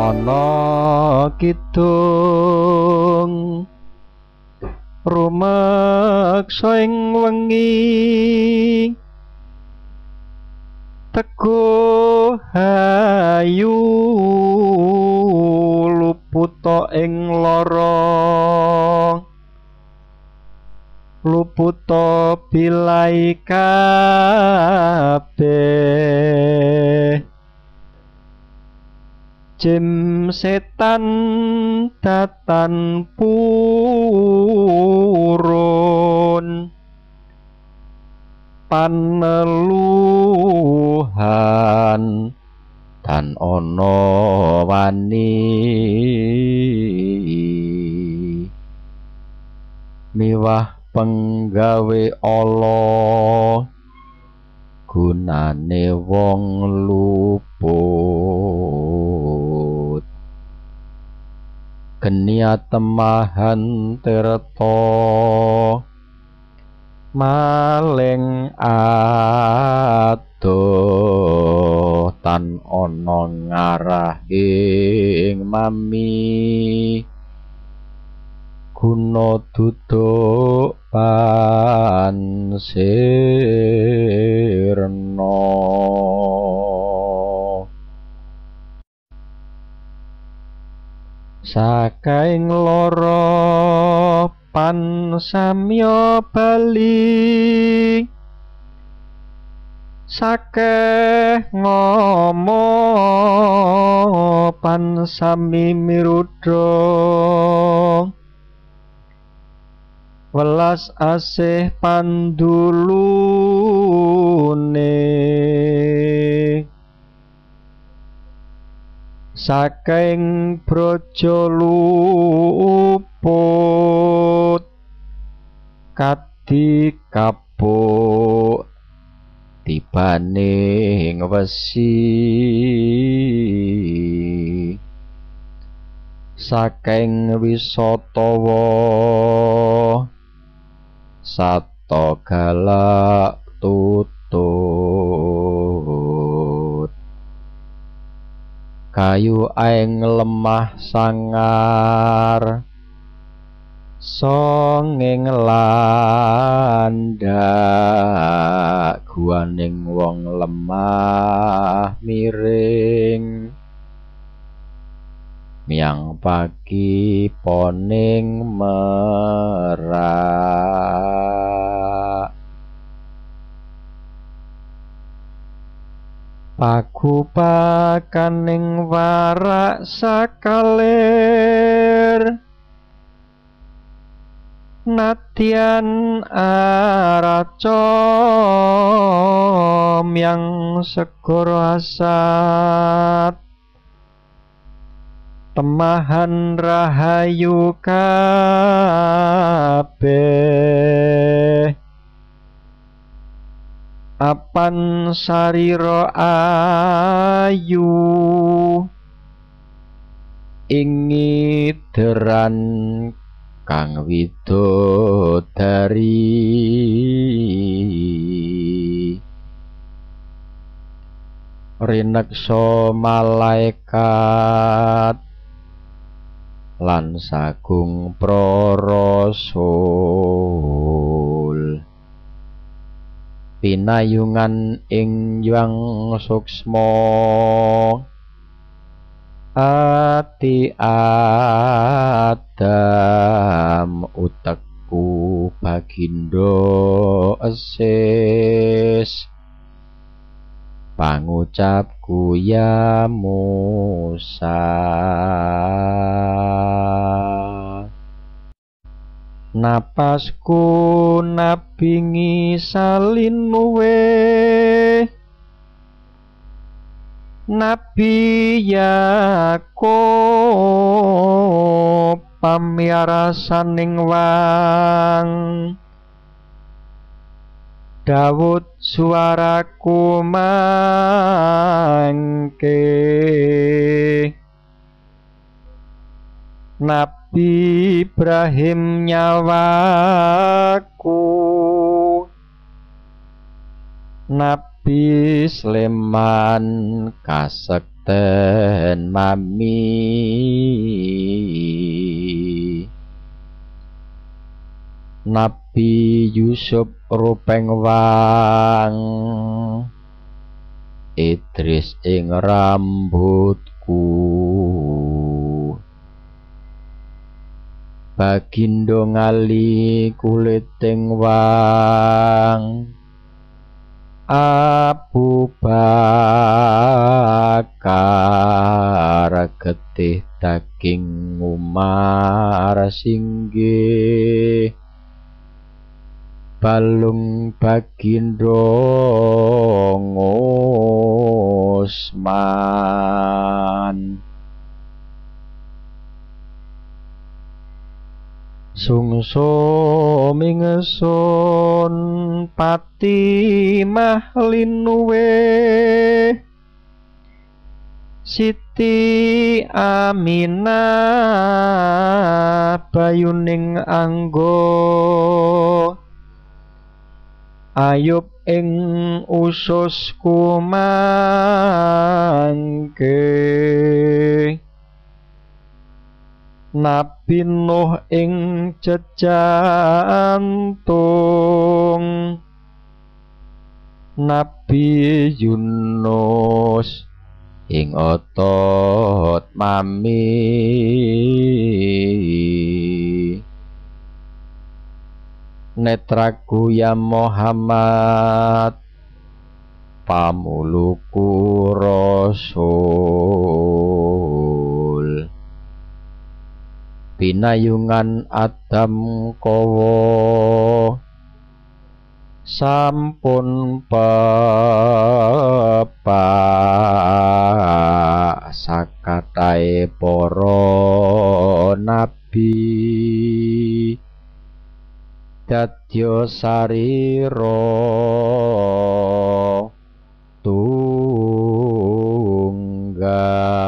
Ana kidung rumeksa ing wengi, teguh hayu luputa ing lara, luputa bilai kabeh. Jim setan datan purun, paneluhan tan ana wani, miwah penggawe Allah gunane wong luput. Genia temahan tirta maling adoh tan ana ngarah ing mami, guna duduk pan sirna. Sakaing lara pan samya bali, sakeh ngomo pan sami mirudha, welas asih pandulune. Saking braja luput kadi kapuk tibane wesi, saking wisatawa sato galak tutut, kayu aeng lemah sangar songeng landak, guaning wong lemah miring, miang pagi poning merak. Pagupakaning warak sakalir, nadyan araca miang segara asat, temahan rahayu kabeh. Apan sarira ayu ingideran kang widodari, rineksa malaikat lan sagung pra rasul. Pinayungan ing Hyang Suksma ati Adam utekku bagindo esis pangucapku ya Musa. Napasku nabi ngisalinuwe Nabi Yakub pamiyarasaning wang Dawud suaraku mangke Nabi Ibrahim nyawaku Nabi Sleman kasekten mami Nabi Yusuf rupeng wang Idris ing rambutku Bagindo ngali kuliting wang Abu Bakar getih daging Umar singgih Balung bagindo Ngusman Sungsum ingsun Patimah linuwe Siti Aminah bayuning anggo Ayub ing ususku mangke Nabi Nuh ing jejantung Nabi Yunus ing otot mami Netraku ya Muhammad pamuluku Rasul Pinayungan Adam kowo sampun pepak sakatahe para nabi dadya sarira tunggal.